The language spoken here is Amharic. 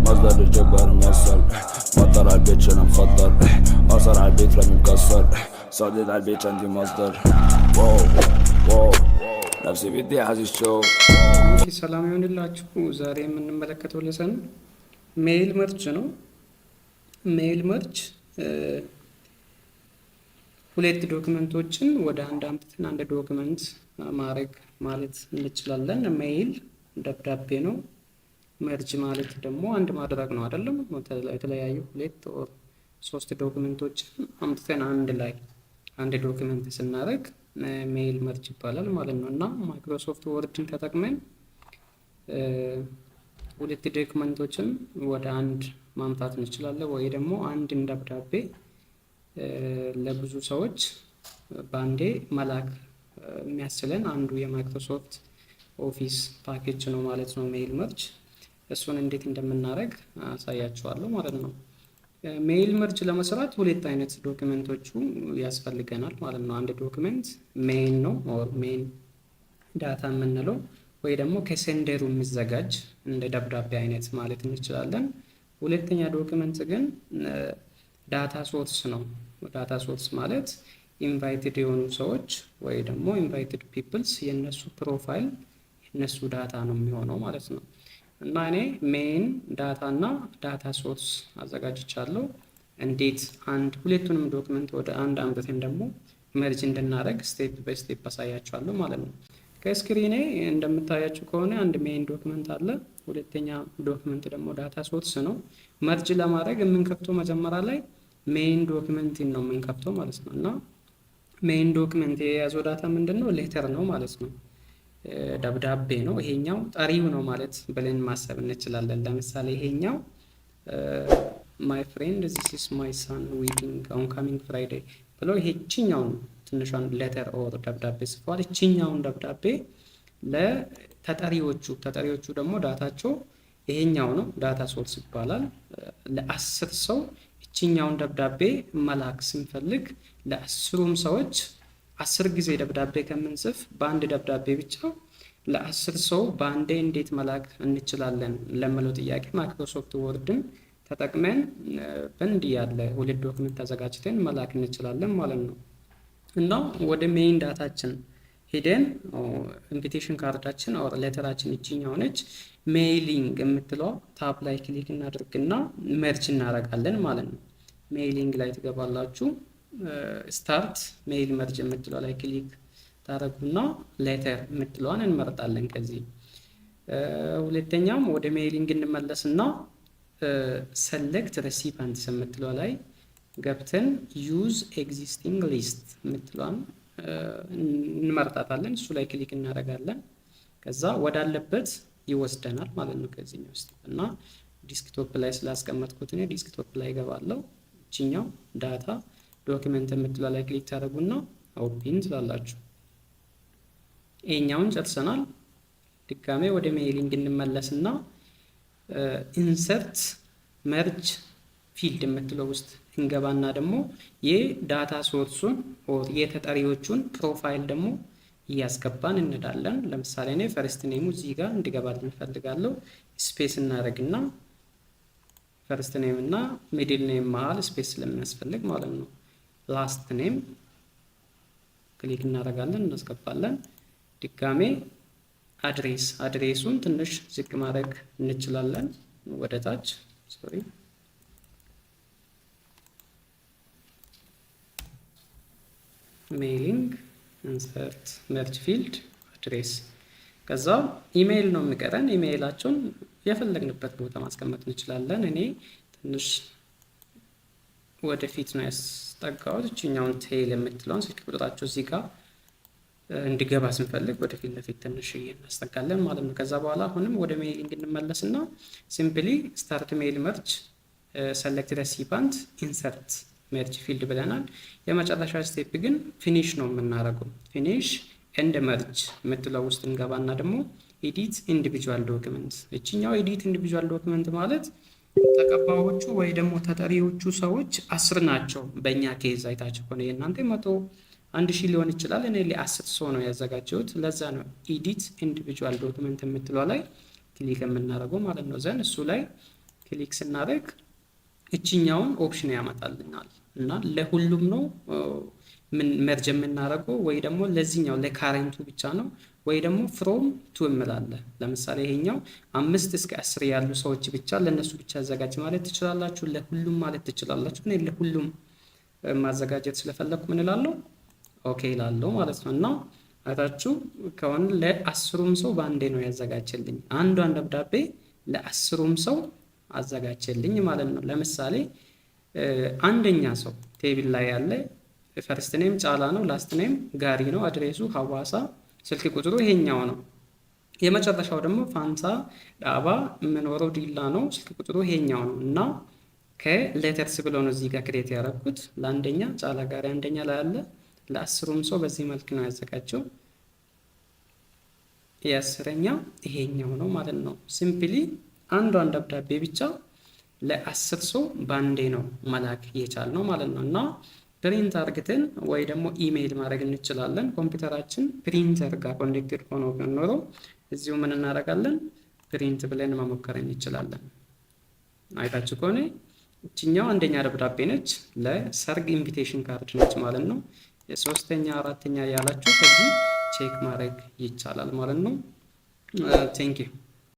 مصدر الجبار موصل مطر على البيت، انا مخضر اثر على البيت، رامي مكسر صديد على البيت، عندي مصدر. واو واو نفسي بدي عايز شو. ሰላም ይሆንላችሁ። ዛሬ የምንመለከተው lesson mail merge ነው። Mail merge ሁለት document ኦችን ወደ አንድ አምጥተን አንድ document ማድረግ ማለት እንችላለን። Mail ደብዳቤ ነው። Merge ማለት ደግሞ አንድ ማድረግ ነው አይደለም? የተለያዩ ሁለት or ሶስት document ኦችን አምጥተን አንድ ላይ አንድ document ስናደርግ mail merge ይባላል ማለት ነው። እና Microsoft Word ን ተጠቅመን ሁለት document ኦችን ወደ አንድ ማምጣት እንችላለን፣ ወይ ደግሞ አንድን ደብዳቤ ለብዙ ሰዎች በአንዴ መላክ የሚያስችለን አንዱ የ Microsoft Office package ነው ማለት ነው mail merge። እሱን እንዴት እንደምናደርግ አሳያችኋለሁ ማለት ነው። Mail merge ለመስራት ሁለት አይነት document ኦቹ ያስፈልገናል ማለት ነው። አንድ document main ነው or main data የምንለው ወይ ደግሞ ከ sender ኡ የሚዘጋጅ እንደ ደብዳቤ አይነት ማለት እንችላለን። ሁለተኛ document ግን data source ነው። Data source ማለት invited የሆኑ ሰዎች ወይ ደግሞ invited peoples የነሱ profile፣ የነሱ data ነው የሚሆነው ማለት ነው። እና እኔ main data እና data source አዘጋጅቻለሁ። እንዴት አንድ ሁለቱንም document ወደ አንድ አምጥተን ደግሞ merge እንድናደርግ step by step አሳያችኋለሁ ማለት ነው። ከ screen ኤ እንደምታያችሁ ከሆነ አንድ main document አለ። ሁለተኛ document ደግሞ data source ነው። Merge ለማድረግ የምንከፍተው መጀመሪያ ላይ main document ን ነው የምንከፍተው ማለት ነው። እና main document የያዘው data ምንድን ነው? Letter ነው ማለት ነው። ደብዳቤ ነው። ይሄኛው ጠሪው ነው ማለት ብለን ማሰብ እንችላለን። ለምሳሌ ይሄኛው "My friend, this is my son wedding on coming Friday" ብሎ ይሄችኛውን ትንሿን letter or ደብዳቤ ጽፏል። ይችኛውን ደብዳቤ ለተጠሪዎቹ፣ ተጠሪዎቹ ደግሞ data ቸው ይሄኛው ነው፣ data source ይባላል። ለ10 ሰው ይችኛውን ደብዳቤ መላክ ስንፈልግ ለ10ሩም ሰዎች 10 ጊዜ ደብዳቤ ከምንጽፍ በአንድ ደብዳቤ ብቻ ለ10 ሰው በአንዴ እንዴት መላክ እንችላለን ለሚለው ጥያቄ Microsoft Word ን ተጠቅመን በእንዲህ ያለ ሁለት document አዘጋጅተን መላክ እንችላለን ማለት ነው። እና ወደ main data ችን ሄደን invitation card ኣችን or letter ኣችን ይችኛው ነች። Mailing የምትለው tab ላይ click እናደርግና merge እናደርጋለን ማለት ነው። Mailing ላይ ትገባላችሁ። Start mail merge የምትለው ላይ click ታደርጉና letter የምትለዋን እንመርጣለን። ከዚህ ሁለተኛም ወደ mailing እንመለስና select recipients የምትለው ላይ ገብተን use existing list የምትለዋን እንመርጣታለን። እሱ ላይ click እናደርጋለን። ከዛ ወዳለበት ይወስደናል ማለት ነው። ከዚህኛው ውስጥ እና desktop ላይ ስላስቀመጥኩት እኔ desktop ላይ እገባለሁ። እችኛው data document የምትለው ላይ click ታደርጉና open ትላላችሁ። ይሄኛውን ጨርሰናል። ድጋሜ ወደ mailing እንመለስና insert merge field የምትለው ውስጥ እንገባና ደግሞ የ data source ኡን or የተጠሪዎቹን profile ደግሞ እያስገባን እንሄዳለን። ለምሳሌ እኔ first name ኡ እዚህ ጋር እንዲገባልን እፈልጋለሁ። Space እናደርግና first name እና middle name መሀል space ስለሚያስፈልግ ማለት ነው። Last name click እናደርጋለን፣ እናስገባለን። ድጋሜ address፣ address ኡን ትንሽ ዝቅ ማድረግ እንችላለን ወደ ታች፣ sorry፣ mailing, insert merge field, address። ከዛ ኢሜይል ነው የሚቀረን። ኢሜይላቸውን የፈለግንበት ቦታ ማስቀመጥ እንችላለን። እኔ ትንሽ ወደፊት ነው ያስጠጋሁት። እችኛውን tel የምትለውን ስልክ ቁጥራቸው እዚህ ጋር እንዲገባ ስንፈልግ ወደፊት ለፊት ትንሽ እናስጠጋለን ማለት ነው። ከዛ በኋላ አሁንም ወደ mailing እንመለስና simply start mail merge, select recipient, insert merge field ብለናል። የመጨረሻ step ግን finish ነው የምናደርገው። Finish and merge የምትለው ውስጥ እንገባና ደግሞ edit individual document። እችኛው edit individual document ማለት ተቀባዮቹ ወይ ደግሞ ተጠሪዎቹ ሰዎች 10 ናቸው። በእኛ case አይታችሁ ከሆነ የእናንተ 100፣ 1000 ሊሆን ይችላል። እኔ ለ10 ሰው ነው ያዘጋጀሁት። ለዛ ነው edit individual document የምትለው ላይ click የምናደርገው ማለት ነው። Then እሱ ላይ click ስናደርግ እችኛውን option ያመጣልናል እና ለሁሉም ነው ምን merge የምናደርገው ወይ ደግሞ ለዚህኛው ለ current ኡ ብቻ ነው ወይ ደግሞ from to እምላለ። ለምሳሌ ይሄኛው 5 እስከ 10 ያሉ ሰዎች ብቻ፣ ለእነሱ ብቻ አዘጋጅ ማለት ትችላላችሁ። ለሁሉም ማለት ትችላላችሁ። እኔ ለሁሉም ማዘጋጀት ስለፈለግኩ ምን እላለሁ? Okay እላለሁ ማለት ነው። እና አይታችሁ ከሆነ ለ10ሩም ሰው በአንዴ ነው ያዘጋጀልኝ። አንዷን ደብዳቤ ለ10ሩም ሰው አዘጋጀልኝ ማለት ነው። ለምሳሌ አንደኛ ሰው table ላይ ያለ first name ጫላ ነው፣ last name ጋሪ ነው፣ address ኡ ሐዋሳ፣ ስልክ ቁጥሩ ይሄኛው ነው። የመጨረሻው ደግሞ ፋንታ ዳባ፣ የምኖረው ዲላ ነው፣ ስልክ ቁጥሩ ይሄኛው ነው እና ከ letters ብሎ ነው እዚህ ጋር create ያደረኩት። ለአንደኛ ጫላ ጋሪ አንደኛ ላይ አለ። ለ10ሩም ሰው በዚህ መልክ ነው ያዘጋጀው። የ10ኛ ይሄኛው ነው ማለት ነው። Simply አንዷን ደብዳቤ ብቻ ለ10 ሰው ባንዴ ነው መላክ የቻልነው ማለት ነው። እና print አርግተን ወይ ደግሞ ኢሜይል ማድረግ እንችላለን። ኮምፒውተራችን ፕሪንተር ጋር connected ሆኖ ኖሮ እዚሁ ምን እናደርጋለን? Print ብለን መሞከር እንችላለን። አይታችሁ ከሆነ እችኛው አንደኛ ደብዳቤ ነች፣ ለሰርግ invitation card ነች ማለት ነው። የሶስተኛ፣ አራተኛ ያላችሁ ከዚህ check ማድረግ ይቻላል ማለት ነው። Thank you.